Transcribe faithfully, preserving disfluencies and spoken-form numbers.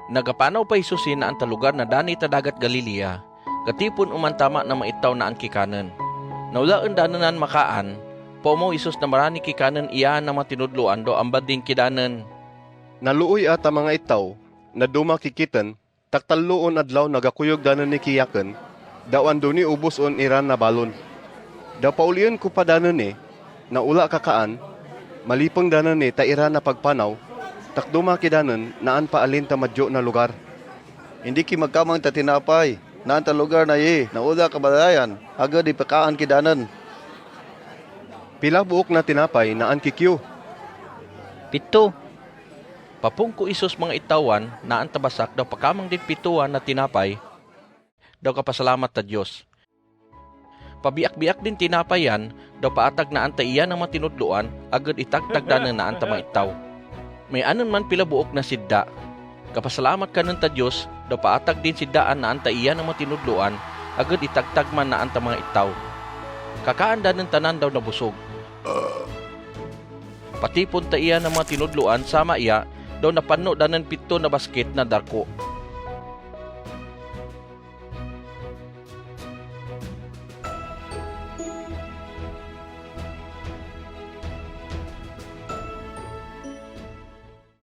Na kapanau pa Jesus i na an ta lugar na dani ta dagat Galilia, kati pun uman tama na maitau na an kikanun. Na ula un danun an maka an, pa umau Jesus na marani kikanun ia na matinudlu an do ambading kidanun. Na lui a ta mangaitau, na duma kikitun, tak tallu un adlau na kakuyuk danun ni kiyakun, da wan duni ubus un iran na balun. Da pauliun kupa danun ni, na ula kakaan, malipung danun ni ta iran na pagpanau, tak duma kidanun na an pa alin ta madju na lugar. Indi ki makamang ta tinapai, na an ta lugar na i, na ula kabalaian, agud i pakaan kidanun. Pila buuk na tinapai na an kikiu. Pitu. Papung ku Jesus mangaitauan na an ta basak dau pakamang din pitu an na tinapai. Dau kapasalamat ta Dios. Pabiakbiak din tinapai an, dau paatag na an ta ia na matinudlu an, agud i tagtag danun na an ta mangaitau. Mai anun man pila buuk na sidda. Kapasalamat kanun ta Dios, dau paatag din sidda an na an ta ia na matinudlu an, agud i tagtag man na an ta mangaitau. Kakaan danun tanan dau na busug. Pati pun ta ia na matinudlu an sama ia, dau na pannu danun pitu na basket na darku.